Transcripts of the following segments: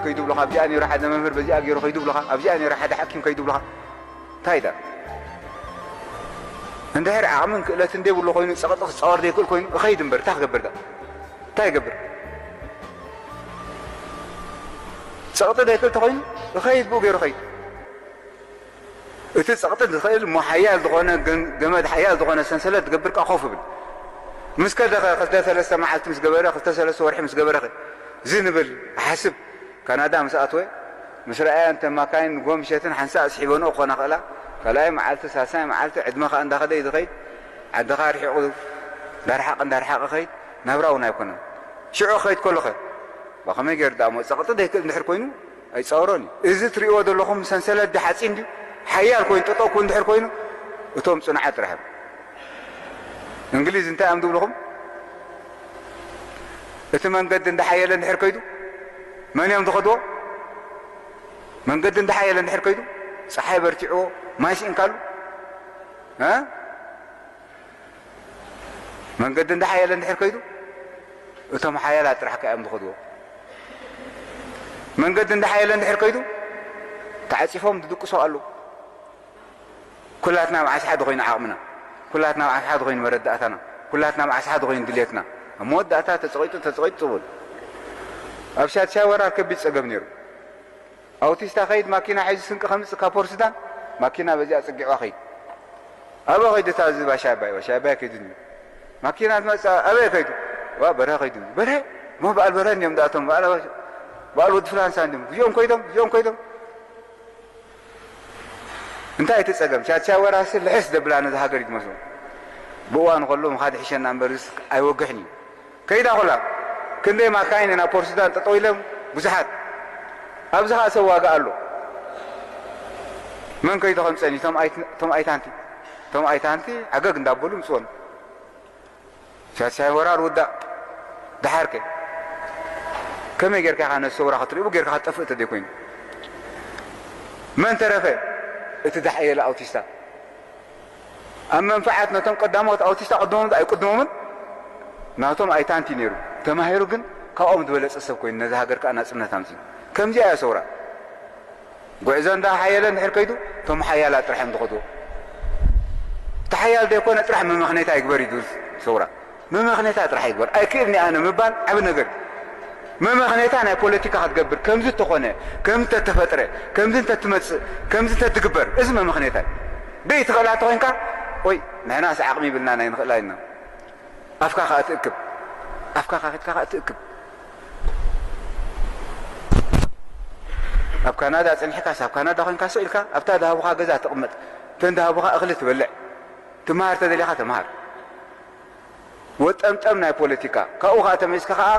ከይዱ ብሎኻ፣ ኣብዚኣ ነይሩ ሓደ መምህር፣ በዚኣ ገይሩ ከይዱ ብሎኻ፣ ኣብዚኣ ነይሩ ሓደ ሓኪም ከይዱ ብሎኻ። እንታይ ዳ? እንድሕር ዓቕምን ክእለትን ዘይብሉ ኮይኑ፣ ጸቕጢ ክጻወር ዘይክእል ኮይኑ፣ እኸይድ እምበር፣ እንታይ ክገብር ዳ? እንታይ ይገብር? ጸቕጢ ዘይክእል ተኾይኑ፣ እኸይድ፣ ብኡ ገይሩ ኸይድ። እቲ ጸቕጢ ዝኽእል እሞ ሓያል ዝኾነ ገን-፣ ገመድ፣ ሓያል ዝኾነ ሰንሰለት ዝገብር ከኣ ኮፍ ይብል። ምስ ከደ ኸ፣ ክልተ ሰለስተ መዓልቲ ምስ ገበረ፣ ክልተ ሰለስተ ወርሒ ምስ ገበረ ኸ፣ ዝንብል፣ ይሓስብ። ካናዳ ምስ ኣትወ፣ ምስ ረኣያ፣ እንተ ማካይን ንጎ ምሸትን ሓንሳእ ስሒበንኦ ክኾና ክእላ። ካልኣይ መዓልቲ፣ ሳልሳይ መዓልቲ፣ ዕድመ ኸኣ እንዳኸደ እዩ ዝኸይድ። ዓድኻ ርሒቑ፣ እንዳርሓቐ፣ እንዳርሓቐ ኸይድ። ናብራ እውን ኣይኮነን። ሽዑ ክኸይድ ከሎ ኸ፣ ብኸመይ ገይሩ ደኣ እሞ ጸቕጢ ዘይክእል እንድሕር ኮይኑ፣ ኣይጻወሮን እዩ። እዚ ትርእይዎ ዘለኹም ሰንሰለት ድዩ ሓጺን ድዩ? ሓያል ኮይኑ ጠጠው ክብል እንድሕር ኮይኑ፣ እቶም ጽኑዓት ጥራሕ እዮም። እንግሊዝ እንታይ እዮም ዝብልኹም? እቲ መንገዲ እንዳሓየለ እንድሕር ከይዱ፣ መን እዮም ዝኸድዎ? መንገዲ እንዳሓየለ እንድሕር ከይዱ፣ ጸሓይ በርቲዕዎ፣ ማይ ስኢንካሉ፣ እ? መንገዲ እንዳሓየለ እንድሕር ከይዱ፣ እቶም ሓያላት ጥራሕ ከኣ እዮም ዝኸድዎ። መንገዲ እንዳሓየለ እንድሕር ከይዱ፣ ተዓጺፎም ዝድቅሱ ኣለዉ። ኩላትና መዓስ ሓደ ኮይኑ ዓቕምና፣ ኩላትና መዓስ ሓደ ኮይኑ መረዳእታና፣ ኩላትና መዓስ ሓደ ኮይኑ ድሌትና። ኣብ መወዳእታ ተጸቒጡ፣ ተጸቒጡ ጽቡን። ኣብ ሻድሻይ ወራር ከቢድ ጸገም ነይሩ። ኣውቲስታ ኸይድ፣ ማኪና ሒዙ ስንቂ ከምጽእ ካብ ፖርት ሱዳን፣ ማኪና በዚኣ ጽጊዕዋ ኸይድ። ኣበ ኸይዱ እታ እዚ ባሻባይ፣ ባሻባይ ከይዱ እንዲ። ማኪና ትመጽእ፣ ኣበይ ከይዱ? ዋ፣ በርሀ ከይዱ እንዲ። በርሀ? እሞ በዓል በርሀ እንዲዮም ደኣቶም፣ በዓል ኣባሻ-፣ በዓል ወዲ ፍላንሳ እንዲዮም። እዚኦም ከይዶም፣ እዚኦም ከይዶም። እንታይ እቲ ጸገም? ቻቻ ወራሲ ልሕስ ደብላ ነዚ ሃገር እዩ ትመስሎ። ብእዋኑ ከሎ ምኻድ ይሕሸና እምበርስ ኣይወግሕን እዩ። ከይዳ ኩላ። ክንደይ ማካይን ናብ ፖርት ሱዳን ጠጠው ኢሎም ብዙሓት። ኣብዚ ኸኣ ሰብ ዋጋ ኣሎ። መን ከይዱ ከምጸን እዩ? እቶም ኣይት-፣ እቶም ኣይታንቲ። እቶም ኣይታንቲ ዓገግ እንዳበሉ ምጽኦም። ሻድሻይ ወራር ውዳእ። ደሓርከ ከመይ ጌርካ ኢኻ ነቲ ሰውራ ክትርእዩ ጌርካ ክትጠፍእ ተደይኮይኑ? መን ተረፈ? እቲ ዳሕየለ ኣውቲስታ። ኣብ መንፍዓት ነቶም ቀዳሞት ኣውቲስታ ቅድሞም ዶ ኣይቅድሞምን? ናቶም ኣይታንቲ ነይሩ። ተማሂሩ ግን ካብኦም ዝበለጸ ሰብ ኮይኑ ነዛ ሃገር ከኣ ናጽነት ኣምጺኡ። ከምዚኣ እያ ሰውራ። ጉዕዞ እንዳ ሓየለ እንድሕር ከይዱ፣ እቶም ሓያላት ጥራሕ እዮም ዝኸድዎ። እቲ ሓያል ዘይኮነ ጥራሕ መመኽነይታ ይግበር እዩ ዝብል ሰውራ። መመኽነይታ ጥራሕ ይግበር። ኣይክእልኒ ኣነ ምባል ዓቢ ነገር እዩ። መመኽነይታ ናይ ፖለቲካ ክትገብር፣ ከምዚ እንተኾነ፣ ከምዚ እንተተፈጥረ፣ ከምዚ እንተትመጽእ፣ ከምዚ እንተትግበር፣ እዚ መመኽነይታ እዩ። ደይ ትኽእላ ተኾይንካ፣ ወይ ንሕናስ ዓቕሚ ይብልና ናይ ንኽእላ ኢልና። ኣፍካ ኸኣ ትእክብ። ኣፍካ ኸፊትካ ኸኣ ትእክብ። ኣብ ካናዳ ጸኒሕካስ፣ ኣብ ካናዳ ኾይንካ ስቕ ኢልካ ኣብታ ዝሃቡኻ ገዛ ትቕመጥ። እተን ዝሃቡኻ እኽሊ ትበልዕ። ትመሃር ተደሊኻ ተመሃር። ወጠምጠም ናይ ፖለቲካ። ካብኡ ኸኣ ተመሊስካ ኸኣ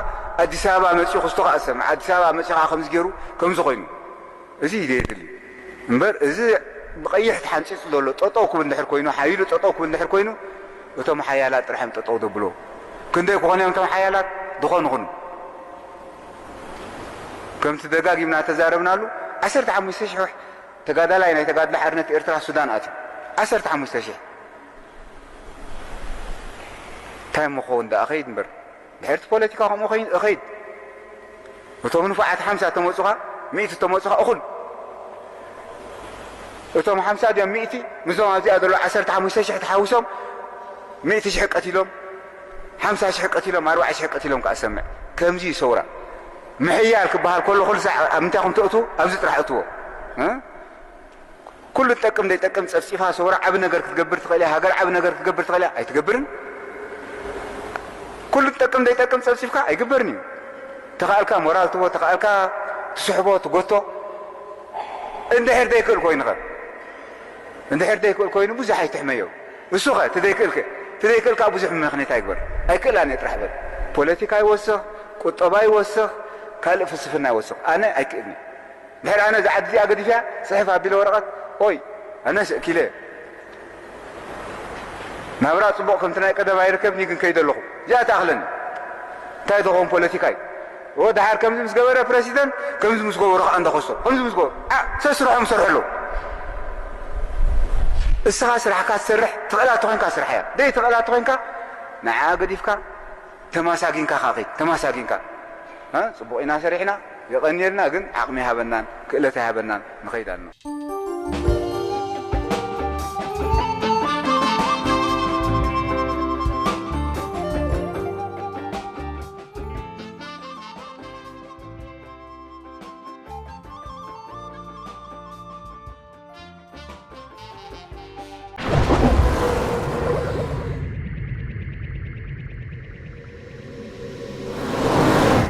ኣዲስ ኣበባ መጺኡ ክስቶ ኸኣ ትሰምዕ። ኣዲስ ኣበባ መጺኡ ኸኣ ከምዚ ገይሩ፣ ከምዚ ኾይኑ። እዚ እዩ ዘየድሊ። እምበር እዚ ብቐይሕ ተሓንጺጹ ዘሎ ጠጠው ክብል እንድሕር ኮይኑ፣ ሓይሉ ጠጠው ክብል እንድሕር ኮይኑ፣ እቶም ሓያላት ጥራሕ እዮም ጠጠው ዘብልዎ። ክንደይ ክኾኑ እዮም እቶም ሓያላት? ዝኾኑ ኹኑ። ከምቲ ደጋጊምና ተዛረብናሉ፣ ዓሰርተ ሓሙሽተ ሽሕ ተጋዳላይ ናይ ተጋድሎ ሓርነት ኤርትራ ሱዳን ኣትዩ። ዓሰርተ ሓሙሽተ ሽሕ። እንታይ እሞ ክኸውን ደኣ፣ ኸይድ እምበር። ድሕርቲ ፖለቲካ ከምኡ ኸይን-፣ ኸይድ። እቶም ንፉዓት ሓምሳ ተመጹኻ፣ ሚእቲ ተመጹኻ፣ እኹል። እቶም ሓምሳ ድዮም ሚእቲ፣ ምስዞም ኣብዚኣ ዘለዉ ዓሰርተ ሓሙሽተ ሽሕ ተሓዊሶም፣ ሚእቲ ሽሕ ቀቲሎም፣ ሓምሳ ሽሕ ቀቲሎም፣ ኣርባዓ ሽሕ ቀቲሎም ከኣ ሰምዕ። ከምዚ እዩ ሰውራ። ምሕያል ክበሃል ከሎ፣ ኩሉ ሳዕ ኣብ ምንታይ ኢኹም ትእትዉ? ኣብዚ ጥራሕ እትዎ። እ? ኩሉ ትጠቅም ዘይጠቅም ጸፍጺፋ ሰውራ ዓቢ ነገር ክትገብር ትኽእል እያ፣ ሃገር ዓቢ ነገር ክትገብር ትኽእል እያ፣ ኣይትገብርን። ኩሉ ትጠቅም ዘይጠቅም ጸፍጺፍካ ኣይግበርን እዩ። ተኻእልካ ሞራል ትቦ፣ ተኻእልካ ትስሕቦ፣ ትጎቶ። እንድሕር ዘይክእል ኮይኑኸ? እንድሕር ዘይክእል ኮይኑ ብዙሕ ኣይትሕመዮ። እሱኸ፣ እቲ ዘይክእልከ? እቲ ዘይክእልካ ብዙሕ ምኽንያት ኣይግበር። ኣይክእላን እየ ጥራሕ በል። ፖለቲካ ይወስኽ፣ ቁጠባ ይወስኽ፣ ካልእ ፍልስፍና ይወስኽ። ኣነ ኣይክእልን። ድሕሪ ኣነ እዛ ዓዲ እዚኣ ገዲፈያ፣ ጽሕፍ ኣቢለ ወረቐት፣ ኦይ፣ ኣነስ እኪለ። ናብራ ጽቡቕ ከምቲ ናይ ቀደም ኣይርከብን እዩ፣ ግን ከይደ ኣለኹ። እዚኣ ትኣኽለኒ። እንታይ ዝኸውን ፖለቲካ እዩ? ኦ፣ ደሓር ከምዚ ምስ ገበረ ፕረሲደንት፣ ከምዚ ምስ ገበሩ ከኣ እንዳኸሶ፣ ከምዚ ምስ ገበሩ። ኣ፣ ሰስርሖም ሰርሑ ኣለዉ። እስኻ ስራሕካ ትሰርሕ፣ ትኽእላ ተኾይንካ ስራሕ እያ። ደይ ትኽእላ ተኾይንካ፣ ንዓ ገዲፍካ፣ ተማሳጊንካ ከኣ ኸይድ፣ ተማሳጊንካ። እ፣ ጽቡቕ ኢና ሰሪሕና፣ የቐንየልና፣ ግን ዓቕሚ ይሃበናን ክእለት ኣይሃበናን ንኸይድ ኣለና።